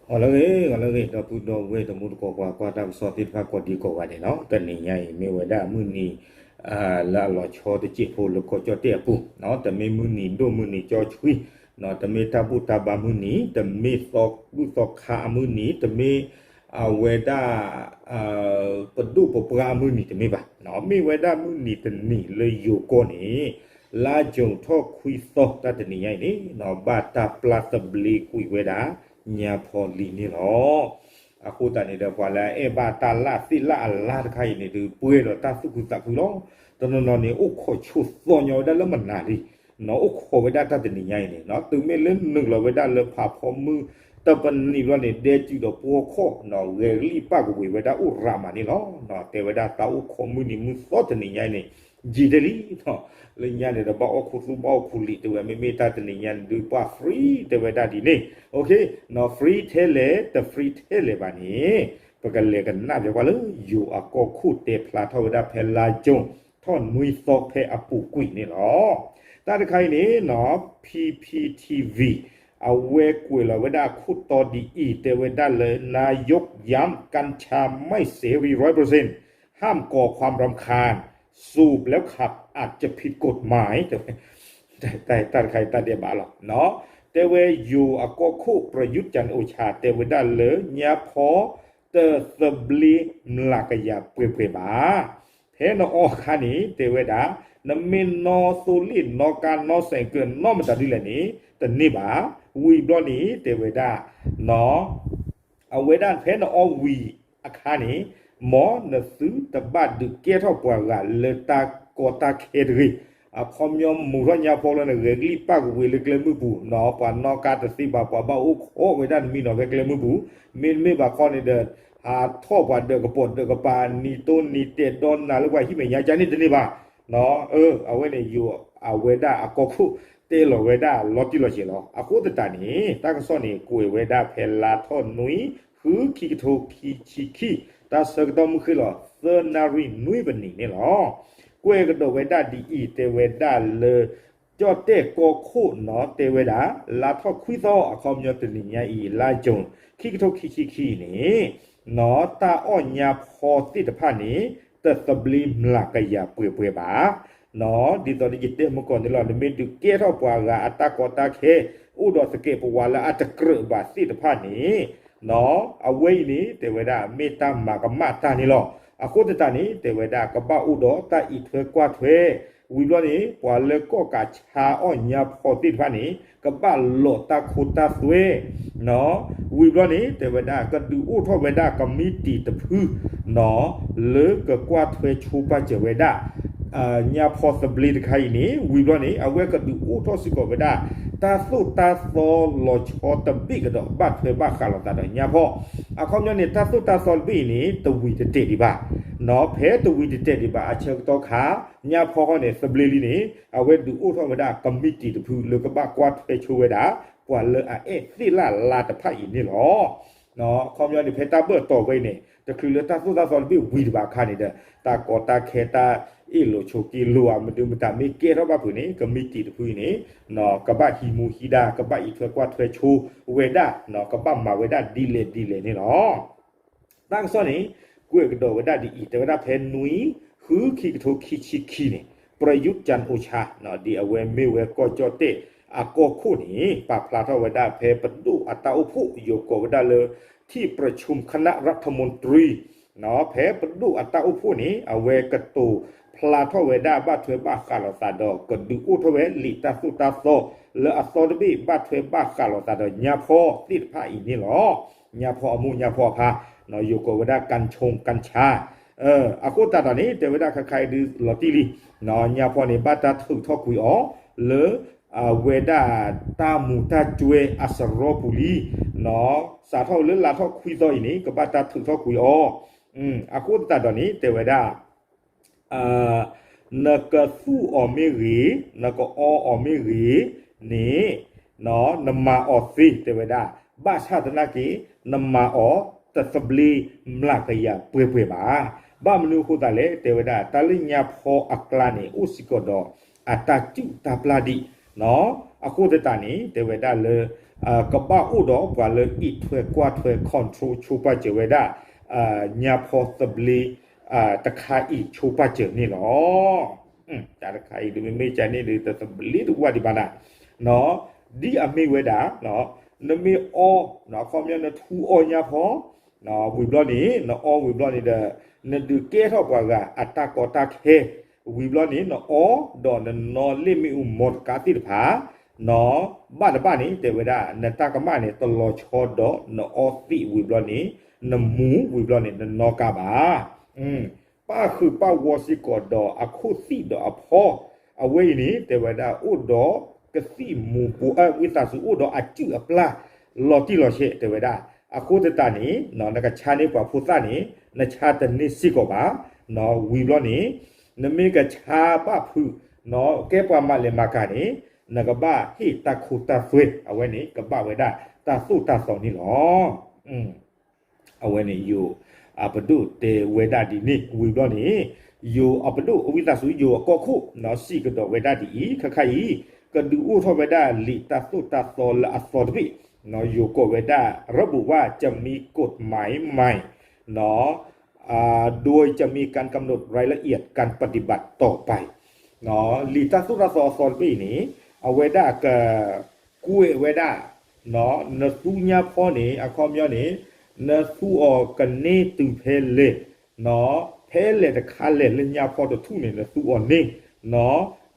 ဂီၤလၢအဂ့ၤ ဂီၤလၢအဂ့ၤ ဒီပုၢ်ဒီဝဲၢ်တံၤသကိး ပှၤကွၢ်တၢ်ကစီၣ်သ့ၣ်တဖၣ်ကိးဒံကိးဂၤန့ၣ်လီၤ. တနံၤညါအံၤ မ့ၢ်ဝဲဒၣ်မုၢ်နံၤ လၢအလီၤဆီတစဲးဖိလၢကီၢ်ကၠီၣ်တဲၣ်အပူၤ, တမ့ၢ်မုၢ်နံၤဒိၣ်မုၢ်နံၤကၠီဆှံ, တမ့ၢ်တၢ်ဘူၣ်တၢ်ဘါမုၢ်နံၤ, တမ့ၢ်သီဘူၣ်သီခါအမုၢ်နံၤ, တမ့ၢ်အဝဲဒၣ် ပဒိၣ်ပပှၢ်အမုၢ်နံၤတမ့ၢ်ဘၣ်. မ့ၢ်ဝဲဒၣ်မုၢ်နံၤတနံၤလၢယိၤကီၢ်န့ၣ် လါယူၤထီၣ်ခွံသီ တၢ်တနံၤညါအံၤန့ၣ် ဘၣ်တၢ်ပျၢ်သဘျ့ကွံာ်ဝဲဒၣ် ညါဖီလံန့ၣ်လီၤ. အဃိသတးန့ၣ်ဒီး ပှၤလၢအအဲၣ်ဘၣ်တၢ်လၢ်သ့ၣ်လၢ်အလါတခါအံၤန့ၣ် ဒုးပှဲၤဒီးတၢ်သူၣ်ခုသးခုလီၤ. တနီၤနီၤန့ၣ် အိၣ်ခိးဆိးသီညီဝဲဒၣ်လၢမနၤလံ, အိၣ်ခိးဝဲဒၣ်တၢ်တနံၤညါအံၤန့ၣ် တုၤမ့ၢ်လၢနုာ်လီၤဝဲဒၣ်လၢဖးဖီမုၢ် တပနံၤဘျီန့ၣ် ဒဲစုဒီးပှီၢ်ခီၣ် ဂဲၤကလံၣ်ပၣ်ကဝ့ၤဝဲဒၣ်အိၣ်ရၤမးန့ၣ်လီၤ. တဲဝဲဒၣ်တၢ်အိၣ်ခိးမုၢ်နံၤမုၢ်သီတနံၤညါအံၤန့ၣ် ယံာ်တဲလံ လၢညါန့ၣ်ဒီး ဘၣ်အီၣ်ခူသူၣ်ဘၣ်အီၣ်ခူလံာ် တဲဝဲ မ့မ့ၢ်တၢ်တနံၤညါန့ၣ်ဒုးပှၤ free တဲဝဲဒၣ်ဒ်န့ၣ် free ထဲလဲၣ် တ free ထဲလဲၣ်ဘၣ်န့ၣ် ပကလဲၤကနၣ်ပျဲကွၢ်လၢယိၤအကီၢ်ခိၣ်တဲဖျါထီၣ်ဝဲဒၣ်ဖဲလါယူၤ ထီၣ်နွံသီဖဲအပူၤကွံာ်န့ၣ်လီၤ. တၢ်တခါအံၤန့ၣ် P P T V အဝဲကွဲးလီၤဝဲဒၣ်အခိၣ်တီဒ်အံၤ တဲဝဲဒၣ်လၢ นายกย้ำ กัญชาไม่เสรีร้อยเปอร์เซ็นต์ ห้ามก่อความรำคาญ สูบแล้วขับอาจจะผิดกฎหมาย တဲဝဲ တၢ်တခါအံၤတၢ်ဒဲးဘးလီၤ. တဲဝဲယိၤအကီၢ်ခိၣ် ပရယူး จันทร์โอชา တဲဝဲဒၣ်လၢညါဖီ တသဘျ့မျးကယၤပှဲၤပှဲၤဘၣ်. ဖဲနအီအခါန့ၣ် တဲဝဲဒၣ် နမ့ၢ်နီၣ်သိလ့ၣ်နီၣ်ကါနီၣ်စဲးကၢးနီၣ်မတၤဒ်လဲၣ်န့ၣ် တန့ၢ်ဘၣ်. ဝံၤဘျီန့ၣ် တဲဝဲဒၣ် အဝဲဒၣ်ဖဲနအီဝံၤအခါန့ၣ် မ်နသုတဘၣ်ဒုးကဲထီၣ်ပှၤဂၤလၢတၢ်ကီတၢ်ခဲတဂ့ၤ. အခီပညီမူၤထီၣ်ညါဖီလၢနဂဲၤကလံၣ်ပၣ်ကဝ့ၤလၢကျဲမုၢ်ပူၤနီၤ ပှၤနီၣ်ကါတသ့ဘၣ် ပှၤဘၣ်အိၣ်ခိးဝဲဒၣ်နမံနီၤဖဲကျဲမုၢ်ပူၤ မ့တမ့ၢ်ဘၣ်ခီန့ၣ်ဒီး ဟးထီၣ်ပှၤဒၢးကပိာ်ဒၢးကပၤ နံၤတိၢ်နံၤတဲာ်ဒီနၤလၢပှၤဟံၣ်မဲာ်ညါကန့ၣ်တန့ၢ်ဘၣ်. အဝဲန့ၣ်ယိၤ အဝဲဒၣ်အကီၢ်ခိၣ်တဲလီၤဝဲဒၣ်လီၤတံၢ်လီၤဆဲးလီၤ. အဃိသတးန့ၣ် တၢ်ကစီၣ်န့ၣ် ကွဲးဝဲဒၣ်ဖဲလါထီၣ်နွံ ဃုခံကထိခံဆံခံ တၢ်ဆၢကတီၢ်မုၢ်ဃ့ၢ်လီၤ သၢနၣ်ရံၣ်နွံပနံးန့ၣ်လီၤ. ကွဲးကဒီးဝဲဒၣ်ဒ်အံၤ တဲဝဲဒၣ်လၢ ကၠီၣ်တဲၣ်ကီၢ်ခိၣ်နီၤ တဲဝဲဒၣ် လါထီၣ်ခွံသီ အခီပညီတနံၤညါအံၤ လါယူၤ ခံကထိခံဆံခံန့ၣ် နီၤ တၢ်အီၣ်ညါဖီသ့ၣ်တဖၣ်န့ၣ် တသဘျ့မျးကယၤပှဲၤပှဲၤဘၣ်. နီၤ ဒ်သိးဒီးယတဲမုၢ်ကီၢ်န့ၣ်လီၤ နမ့ၢ်ဒုးကဲထီၣ်ပှၤဂၤအတၢ်ကီတၢ်ခဲ အိၣ်ဒီးသကဲးပဝးလၢအတကြၢးဘၣ်သ့ၣ်တဖၣ်န့ၣ် နီၤ အဝဲအံၤန့ၣ် တဲဝဲဒၣ် မ့ၢ်တၢ်မၤကမၣ်တၢ်န့ၣ်လီၤ. အဃိသတးန့ၣ် တဲဝဲဒၣ် ကဘၣ်အိၣ်ဒီးတၢ်အံးထွဲကွၢ်ထွဲ ဝံၤဘျီန့ၣ် ပှၤလၢကီၣ်ကးဆါအီၣ်ညါဖီသ့ၣ်တဖၣ်န့ၣ် ကဘၣ်လိးတၢ်ခိတၢ်သွဲ ဝံၤဘျီန့ၣ် တဲဝဲဒၣ် ကဒုးအိၣ်ထီၣ်ဝဲဒၣ်ကမံးတံာ်တဖု နီၤ လၢကကွၢ်ထွဲဆိပာ်စၢၤဝဲဒၣ် ညါဖီသဘျ့တခါအံၤန့ၣ် ဝံၤဘျီန့ၣ် အဝဲကဒုးအိၣ်ထီၣ်စ့ၢ်ကီးဝဲဒၣ် တၢ်သိၣ်တၢ်သီလီၤဆီတဘ့ၣ်ကဒီး ဘၣ်ထွဲဘၣ်ဃးလိာ်သးဒီးညါဖီ အခီပညီန့ၣ် တၢ်သိၣ်တၢ်သီတဘ့ၣ်အံၤန့ၣ် တဝံၤတတဲာ်ဒံးဘၣ် နီၤ ဖဲတဝံၤတတဲာ်ဒံးဘၣ်အဆၢကတီၢ်ခါ ညါဖီဃီန့ၣ် သဘျ့လံန့ၣ် အဝဲဒုးအိၣ်ထီၣ်ဝဲဒၣ်ကမံးတံာ်တဖု လၢကဘၣ်ကွၢ်ထွဲဆိဝဲဒၣ် ပှၤလၢအအဲၣ်သ့ၣ်လၢ်လါတဖၣ်အံၤန့ၣ်လီၤ. အခီပညီန့ၣ် ဖဲတၢ်ဘၢၣ်တီၤဝဲအံၤန့ၣ် တချုးလၢတၢ်သိၣ်တၢ်သီတဘ့ၣ်ဝံၤတဘၣ်အခါန့ၣ်ဒီး တၢ်ကီတၢ်ခဲတၢ်အ့ၣ်လိာ်ဆိးက့လိာ်ဧါ မနုၤမတၤမ့ၢ်ကဲထီၣ်ဘၣ်ဖုးန့ၣ် ကမံးတံာ်တဖုအံၤန့ၣ် ကဘၣ်ဟံးမူဟံးဒါ ကဘၣ်အံးထွဲကွၢ်ထွဲဆိဝဲဒၣ် ကဘၣ်မၤဝဲဒၣ်ဒ်လဲၣ်ဒ်လဲၣ်န့ၣ်လီၤ. တၢ်ကစီၣ်န့ၣ် ကွဲးကဒီးဝဲဒၣ်ဒ်အံၤ တဲဝဲဒၣ်ဖဲနွံ ဃုခံကထိခံဆံခံန့ၣ် ပရယူး ကၠၢၣ်အိၣ်ဆါ ဒ်အဝဲမ့ၢ်ဝဲကီၢ်ကၠီၣ်တဲၣ်အကီၢ်ခိၣ်န့ၣ် ပာ်ဖျါထီၣ်ဝဲဒၣ်ဖဲပဒိၣ်အတၢ်အိၣ်ဖှိၣ် ယိၤကိးဝဲဒၣ်လၢ ထံၣ်ပြၤဆိမ် ခနၣ်ရၣ်ထမူၣ်တရံ ဖဲပဒိၣ်အတၢ်အိၣ်ဖှိၣ်န့ၣ် အဝဲကတိၤဖျါထီၣ်ဝဲဒၣ်ဘၣ်ထွဲဘၣ်ဃးလိာ်သးဒီး ကဒုးအိၣ်ထီၣ်ဝဲလံာ်တၢ်သိၣ်တၢ်သီ လၢအသီတဘ့ၣ်ဘၣ်ထွဲဘၣ်ဃးလိာ်သးဒီးညါဖီသ့ၣ်တဖၣ်အံၤန့ၣ်လီၤ. ညါဖီအမိၢ်ညါဖီအဖါ ယိၤကိးဝဲဒၣ် กัญชง กัญชา အဃိသတးဒီးန့ၣ် တဲဝဲဒၣ်ခါခါအံၤဒုးလီၤတံၢ်လံ ညါဖီန့ၣ် ဘၣ်တၢ်ထုးထီၣ်ကွံာ်အီၤ လၢ အဝဲဒၣ်တၢ်မူၤတၢ်ကွဲအစရီပူၤလံ စးထီၣ်လၢလါထီၣ်ခွံသီအံၤန့ၣ် ကဘၣ်တၢ်ထုးထီၣ်ကွံာ်အီၤ အဃိသတးဒီးန့ၣ် တဲဝဲဒၣ် နကသူၣ်အီၤမ့ၢ်ဂ့ၤ, နကအီအီၤမ့ၢ်ဂ့ၤန့ၣ် နမၤအီၤသ့ တဲဝဲဒၣ် ဘၣ်ဆၣ်သနာ်က့ နမၤအီၤတသဘျ့မျးကယၤပှဲၤပှဲၤဘၣ်. ဘၣ်မနုၤအဃိသတးလဲၣ် တဲဝဲဒၣ် တၢ်လၢညါဖီအကျါန့ၣ် အိၣ်စ့ၢ်ကီးဒီးအတၢ်စူၢ်တၢ်ပျၢ်ဒံး အဃိသတးန့ၣ် တဲဝဲဒၣ်လၢ ကဘၣ်အိၣ်ဒီးပှၤလၢအ့ၣ်ထွဲကွၢ်ထွဲ control ဆိပာ်စၢၤဝဲဒၣ် ညါဖီသဘျ့တခါအံၤဆိပာ်စၢၤန့ၣ်လီၤ. တၢ်တခါအံၤဒုးမ့မ့ၢ်ကန့ၣ်ဒုး တသဘျ့တဝၢ်ဒံးဘၣ်နၤ, ဒ်အမ့ၢ်ဝဲဒၣ် နမ့ၢ်အီ အခီပညီနထူအီညါဖီ ဝံၤဘျီန့ၣ် နအီဝံၤဘျီန့ၣ်ဒီး နဒုးကဲထီၣ်ပှၤဂၤအတၢ်ကီတၢ်ခဲ, ဝံၤဘျီန့ၣ် နအီဒီးနနီၣ်လ့ၣ်မ့ၣ်အူမီတကးသ့ၣ်တဖၣ် ဘၣ်တဘၣ်န့ၣ် တဲဝဲဒၣ် နတၢ်ကမၣ်န့ၣ် တလီၤဆီဒီးနအီသံးဝံၤဘျီန့ၣ် နမူဝံၤဘျီန့ၣ် နနီၣ်ကးဘၣ်. ပၣ်ဃုာ်ပၣ်ဂီၤစ့ၢ်ကီးဒီးအခိၣ်သံးဒီးအဖီ, အဝဲအံၤန့ၣ် တဲဝဲဒၣ် အိၣ်ဒီးကသံၣ်မူၤပိ, ဝံသးစူၤအိၣ်ဒီးအစုၣ်အပျၢ် လီၤတံၢ်လီၤဆဲး တဲဝဲဒၣ်. အဃိသတးန့ၣ် နကဆါန့ၢ်ပှၤဖိသၣ်န့ၣ် နဆါတန့ၢ်စ့ၢ်ကီးဘၣ်. ဝံၤဘျီန့ၣ် နမ့ၢ်ကဆါဘၣ်ဖုး ကဲပှၤမၤလဲၤမၤကၤန့ၣ် နကဘၣ်ဟ့ၣ်တၢ်ခိတၢ်သွဲ အဝဲန့ၣ် ကဘၣ်ဝဲဒၣ်တၢ်သိၣ်တၢ်သီန့ၣ်လီၤ. အဝဲန့ၣ်ယိၤအပဒိၣ်တဲဝဲဒၣ်ဒ်န့ၣ် ဝံၤဘျီန့ၣ် ယိၤအပဒိၣ် ဝံသးစူၤယိၤအကီၢ်ခိၣ် စံးကဒီးဝဲဒၣ်ဒ်အံၤ, ခဲခါအံၤ ကဒုးအိၣ်ထီၣ်ဝဲဒၣ်လံာ်တၢ်သိၣ်တၢ်သီလၢအသီတဘ့ၣ်, ယိၤကိးဝဲဒၣ် ระบุว่าจะมีกฎหมายใหม่ โดยจะมีการกำหนดรายละเอียดการปฏิบัติต่อไป လံာ်တၢ်သိၣ်တၢ်သီအသီတဘ့ၣ်အံၤန့ၣ် အဝဲဒၣ်က ကွဲးဝဲဒၣ် နသူညါဖီန့ၣ် အခီပညီန့ၣ် နသူအီၤကန့ၢ်တုၤဖဲလဲၣ်, ဖဲလဲၣ်တခါလဲၣ်လၢညါဖီတထူၣ်န့ၣ် နသူအီၤန့ၢ်,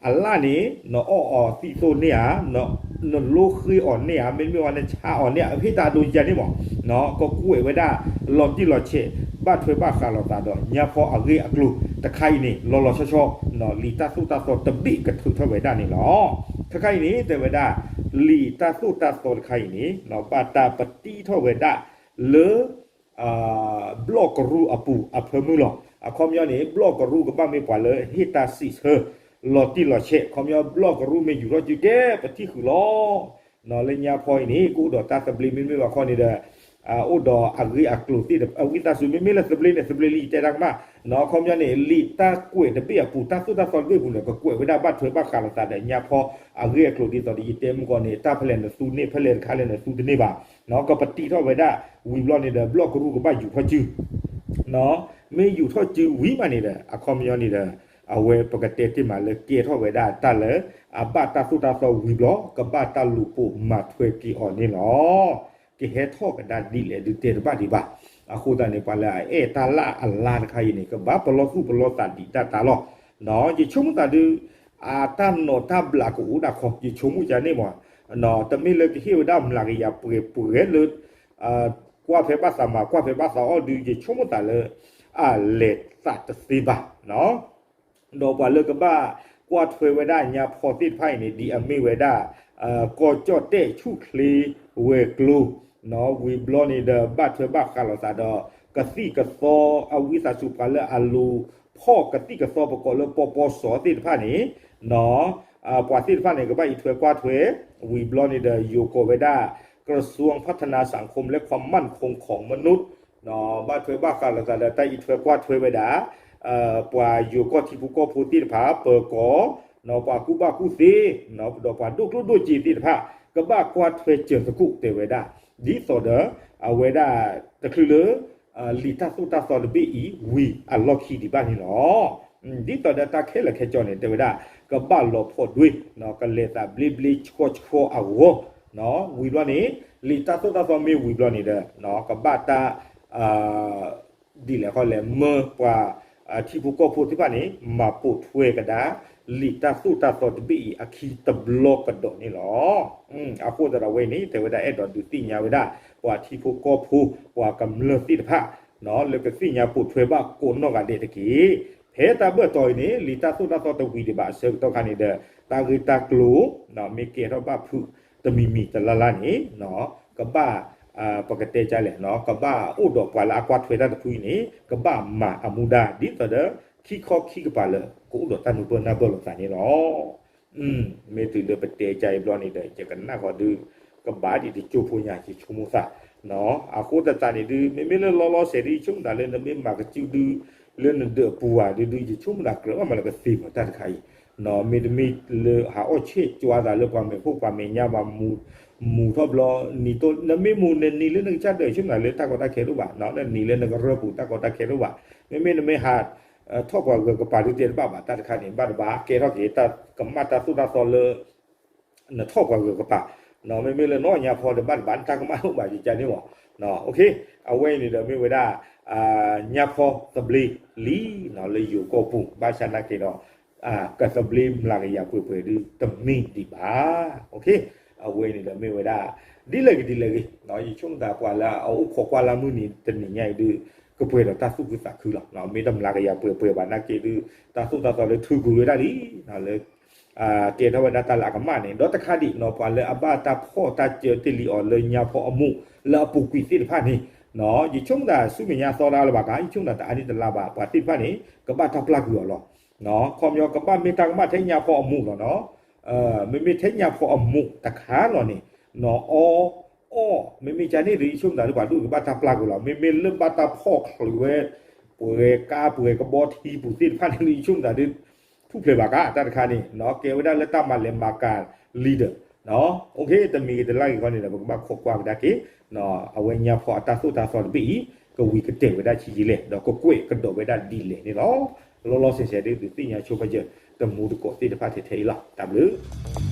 အလၣ်န့ၣ် နအီၣ်အီၤသံသိၣ်န့ၢ်ဧါ, နလိဃ့အီၤန့ၢ်ဧါ, မ့တမ့ၢ်ဝဲနဆါအီၤန့ၢ်ဧါ, ဟ့ၣ်တၢ်ဒိယၤန့ၣ်မး, ကကွဲးဝဲဒၣ် လီၤတံၢ်လီၤဆဲး ဘၣ်ထွဲဘၣ်ဃးလိာ်သးဒီး ညါဖီအဂ့ၢ်အကျိၤတခါအံၤန့ၣ် လီၤလီၤဆီဆီ လံာ်တၢ်သိၣ်တၢ်သီတဘ့ၣ်ကထုးထီၣ်ဝဲဒၣ်န့ၣ်လီၤ. ခဲခါအံၤန့ၣ် တဲဝဲဒၣ် လံာ်တၢ်သိၣ်တၢ်သီတခါအံၤန့ၣ် ဘၣ်တၢ်ပတံထီၣ်ဝဲဒၣ်လၢ ဘျီၣ်ကရူၢ်အပူၤအဖၢမုၢ်လီၤ. အခီပညီန့ၣ် ဘျီၣ်ကရူၢ်ကဘၣ်မ့ၢ်ပှၤလၢဟ့ၣ်တၢ်စံးဆၢ လီၤတံၢ်လီၤဆဲး, အခီပညီဘျီၣ်ကရူၢ်မ့ၢ်ယူၤထီၣ်စုကဲပထံၣ်ဃုာ်လီၤ. လၢညါဖီအံၤန့ၣ် ကအိၣ်ဒီးတၢ်သဘျ့မ့မ့ၢ်ဘၣ်ခီန့ၣ်ဒီး အိၣ်ဒီးအဂ့ၢ်အကျိၤသ့ၣ်တဖၣ် ဝံသးစူၤမ့မ့ၢ်လၢသဘျ့န့ၣ် သဘျ့လံယတဲတၢ်ကမၣ်, အခီပညီန့ၣ် လံာ်တၢ်ကွဲးတဘ့ၣ်အပူၤ တၢ်သိၣ်တၢ်သီတဘ့ၣ်အပူၤန့ၣ် ကကွဲးဝဲဒၣ်ဘၣ်ထွဲဘၣ်ဃးလိာ်သးဒီးညါဖီအဂ့ၢ်အကျိၤဒ်သိးဒီး ယတဲမုၢ်ကီၢ်န့ၣ် တၢ်ဖဲလဲၣ်နသူန့ၢ် ဖဲလဲၣ်တခါလဲၣ်နသူတန့ၢ်ဘၣ်, ကပတံထီၣ်ဝဲဒၣ် ဝံၤဘျီန့ၣ်ဒီး ဘျီၣ်ကရူၢ်ကဘၣ်ယူၤထီၣ်စု မ့ၢ်ယူၤထီၣ်စုဝံၤမးန့ၣ်ဒီး အခီပညီန့ၣ်ဒီး အဝဲပကတဲတ့ၢ်မးလၢကဲထီၣ်ဝဲဒၣ်တၢ်လၢ အဘၣ်တၢ်သိၣ်တၢ်သီဝံၤဘျီ ကဘၣ်တၢ်လူၤပိာ်မၤထွဲက့ၤအီၤန့ၣ်လီၤ. ကဟဲထီၣ်ကဒါဒ်လဲၣ်ဒုးတဲတဘၣ်ဒံးဘၣ်. အဃိသတးန့ၣ် ပှၤလၢအအဲၣ်တၢ်လၢအလါတခါအံၤန့ၣ် ကဘၣ်ပလီၢ်သူၣ်ပလီၢ်သးဒံးတၢ်တၢ်လီၤ. ယဆိကမိၣ်သးဒုး အတၢ်နီၣ်တၢ်ဘျးကအိၣ်ဒၣ်ခီ ယဆိကမိၣ်ကန့ၣ်မး, တမ့ၢ်လၢကဟ့ၣ်ဝဲဒၣ်မျးကယၤပှဲၤပှဲၤလၢ ကွၢ်ဖဲဘၣ်သးမၤ ကွၢ်ဖဲဘၣ်သးအီၣ်ဒုး ယဆိကမိၣ်သးလၢ အလဲၤသးတသ့ဘၣ်. ဒီးပှၤလၢကဘၣ်ကွၢ်ထွဲဝဲဒၣ်ညါဖီသ့ၣ်တဖၣ်အံၤန့ၣ် ဒ်အမ့ၢ်ဝဲဒၣ် ကီၢ်ကၠီၣ်တဲၣ်ဆူၣ်ချ့ဝဲၤကျိၤ ဝံၤဘျီန့ၣ်ဒီး ဘၣ်ထွဲဘၣ်ဃးလိာ်သးဒီး ကသံၣ်ကသီ အဝံသးစူၤပှၤလၢအလူၤဖီၣ်ကသံၣ်ကသီပကိးလၢပီပီစီၤသ့ၣ်တဖၣ်န့ၣ် ပှၤသ့ၣ်တဖၣ်န့ၣ် ကဘၣ်အံးထွဲကွၢ်ထွဲ, ဝံၤဘျီန့ၣ်ဒီး ယိၤကိးဝဲဒၣ် กระทรวงพัฒนาสังคมและความมั่นคงของมนุษย์ ဘၣ်ထွဲဘၣ်ဃးလိာ်သးဒီးတၢ်အံးထွဲကွၢ်ထွဲဝဲဒၣ် ပှၤယိၤကီၢ်ထံဖိကီၢ်ဖိသ့ၣ်တဖၣ် ပၢၤကီၢ် ပှၤကူၣ်ဘၣ်ကူၣ်သ့ ဒီးပှၤဒိၣ်ကျိၣ်ဒိၣ်စ့သ့ၣ်တဖၣ် ကဘၣ်ကွၢ်ထွဲစၢၤသကိးတဲဝဲဒၣ် ဒ်သိးဒီး အဝဲဒၣ်တချုးလၢ လံာ်တၢ်သိၣ်တၢ်သီတဘ့ၣ်အံၤ ဝံၤအလီၢ်ခံဒံးဘၣ်န့ၣ်လီၤ. ဒ်သိးဒီးတၢ်ခဲလၢာ်ခဲဆ့န့ၣ် တဲဝဲဒၣ် ကဘၣ်လီၤဖီၣ်ဒွဲ ကလဲၤသးဘျ့ဘျ့ဆှီဆှီအဂီၢ် ဝံၤဘျီန့ၣ် လံာ်တၢ်သိၣ်တၢ်သီမ့ၢ်ဝံၤဘျီန့ၣ်ဒီး ကဘၣ်တၢ် ဒ်လဲၣ်ဃီလဲၣ် မၢပှၤထံဖိကီၢ်ဖိသ့ၣ်တဖၣ်န့ၣ် မၤပိာ်ထွဲကဒါ လံာ်တၢ်သိၣ်တၢ်သီတဘ့ၣ်အံၤအခံတဘျီကဒီးန့ၣ်လီၤ. အဃိသတးဒီးဝဲအံၤန့ၣ် တဲဝဲဒၣ်အဲၣ်ဒိးဒုးသ့ၣ်ညါဝဲဒၣ် ပှၤထံဖိကီၢ်ဖိ ပှၤကမျၢၢ်သ့ၣ်တဖၣ် လၢကသ့ၣ်ညါပိာ်ထွဲဘၣ်ကိးနီၢ်ဂၤဒဲးတက့ၢ်. ဖဲတၢ်ဘၢၣ်တီအံၤန့ၣ် လံာ်တၢ်သိၣ်တၢ်သီတဝံၤဒံးဘၣ်အဆၢကတီၢ်ခါန့ၣ်ဒီး တၢ်ဂ့ၢ်တၢ်ကျိၤ မ့ၢ်ကဲထီၣ်ဘၣ်ဖုးတမံၤမံၤတလါလါန့ၣ် ကဘၣ် ပကတဲကလဲၣ် ကဘၣ်အိၣ်ဒီးပှၤလၢအကွၢ်ထွဲတၢ်တဖုအံၤန့ၣ် ကဘၣ်မၤအမူဒါ ဒ်သိးဒီး ခံခီခံကပၤလၢ ကအိၣ်ဒီးတၢ်နုာ်ပၢၢ်နၢ်ပၢၢ်လိာ်သးန့ၣ်လီၤ. မ့ၢ်တုၤလၢပတဲကအံၤဘျီန့ၣ်ဒီး ယကနၣ်ဃီဒုး ကဘၣ်ဒံးတကၠိဖိညါ ယဆိကမိၣ်သး အဃိသတးန့ၣ်ဒုး မ့မ့ၢ်လၢလီၤလီၤဆဲးဒုး ယဆိကမိၣ်သးလၢနမ့ၢ်မၤကစုဒုး လၢနဒၢးအပူၤဧါဒုးဒုး ယဆိကမိၣ်သးကြၢးဘၣ်မးလၢကသ့မးတၢ်တခါအံၤ မ့တမ့ၢ်လၢဟးအီၣ်ဆဲးကွၢ်သးလၢပှၤမဲာ်ခိၣ်ပှၤမဲာ်ညါဘၣ်, မူထီၣ်ဘျီ, နမ့ၢ်မူနနံၤလၢနကစၢ်ဒၢး ဆိကမိၣ်လၢတၢ်ကီတၢ်ခဲတအိၣ်ဘၣ်, နနံၤလၢနကရၢၢ်ပူၤ တၢ်ကီတၢ်ခဲတအိၣ်ဘၣ်. မ့မ့ၢ်နမ့ၢ်ဟးထီၣ်ပှၤဂၢၤကပၤဒုးတဲတဘၣ်ဘၣ်, တၢ်တခါန့ၣ် ဘၣ်တဘၣ်ကဲထီၣ်က့ၤတၢ်ကမၣ်တၢ်သိၣ်တၢ်သီလၢ နထီၣ်ပှၤဂၢၤကပၤ, မ့မ့ၢ်လၢနအီၣ်ညါဖီဒီး ဘၣ်တဘၣ်နတၢ်ကမၣ်တအိၣ်ဘၣ် ယကန့ၣ်မး. အဝဲအံၤန့ၣ်ဒီးမ့ၢ်ဝဲဒၣ် ညါဖီသဘျ့လံ လၢယိၤကီၢ်ပူၤ, ဘၣ်ဆၣ်နာ်က့ဒီး ကသဘျ့မျးကယၤပှဲၤပှဲၤဒုး တမ့ၢ်ဒံးဘၣ်. အဝဲအံၤန့ၣ်ဒီးမ့ၢ်ဝဲဒၣ် ဒ်လဲၣ်ဂ့ၤဒ်လဲၣ်ဂ့ၤ, ယဆိကမိၣ်သးပှၤလၢအအိၣ်ခိးကွၢ်လၢ်မုၢ်နံၤတနံၤညါအံၤဒုး ကပှဲၤဒီးတၢ်သူၣ်ခုသးခုလီၤ. မ့ၢ်တမျးကယၤပှဲၤပှဲၤဘၣ်နာ်က့ဒုး တၢ်သိၣ်တၢ်သီလၢထုးကွံာ်ဝဲဒၣ်လံ လၢ ကဲထီၣ်ဝဲဒၣ်တၢ်လၢအကမၣ်န့ၣ် ဒီးတခါဒံးနီၤ ပှၤလၢအဘၣ်တၢ်ဖီၣ်တၢ်စၢတ့ၢ်လံအီၤလၢညါဖီအမိၢ်လၢအပူၤကွံာ်သ့ၣ်တဖၣ်န့ၣ်, ယဆိကမိၣ်သးဆူမဲာ်ညါသီတၢ်လၢၤဘၣ်ခါ ယဆိကမိၣ်သးတအါန့ၢ်တလါဘၣ် ပှၤသ့ၣ်တဖၣ်န့ၣ် ကဘၣ်တၢ်ပျၢ်ကွံာ်အီၤလီၤ. ခီပညီကဘၣ်မ့ၢ်တၢ်ကမၣ်ထဲညါဖီအမိၢ်လီၤနီၤ. မ့မ့ၢ်ထဲညါဖီအမိၢ်တခါလီၤန့ၣ် နီၤ အီၣ် အီၣ် မ့မ့ၢ်ကန့ၣ်ဒီး ယဆိကမိၣ်သးလၢပှၤဒိၣ်ကဘၣ်တၢ်ပျၢ်ကွံာ်လီၤ. မ့မ့ၢ်လၢဘၣ်တၢ်ဖီၣ်ချုးဝဲ ပှဲၤကါပှဲၤကဘီထံပူၤသ့ၣ်တဖၣ်န့ၣ် ယဆိကမိၣ်သးဒုး ထူၣ်ဖျဲးဘၣ်ကါ တၢ်တခါန့ၣ် ကဲဝဲဒၣ်လၢတၢ်မၤလဲၤမၤကၤ leader တမံၤဂ့ၤတလါဂ့ၤခီန့ၣ်ဒီး ပကဘၣ်ခိးကွၢ်ကဒါက့ၤ အဝဲညါဖီအတၢ်သိၣ်တၢ်သီတဘ့ၣ်အံၤ ကဝံၤကတၢၢ်ဝဲဒၣ်ဆံးယံာ်လဲၣ် ဒီးကကွဲးကဒီးဝဲဒၣ်ဒ်လဲၣ်န့ၣ်လီၤ. လီၤလီၤဆဲးဆဲးဒ်သုသ့ၣ်ညါဆိပာ်စၢၤ တမူတကိးသ့ၣ်တဖၣ်ထဲထဲအံၤလီၤ. တၢ်ဘျုး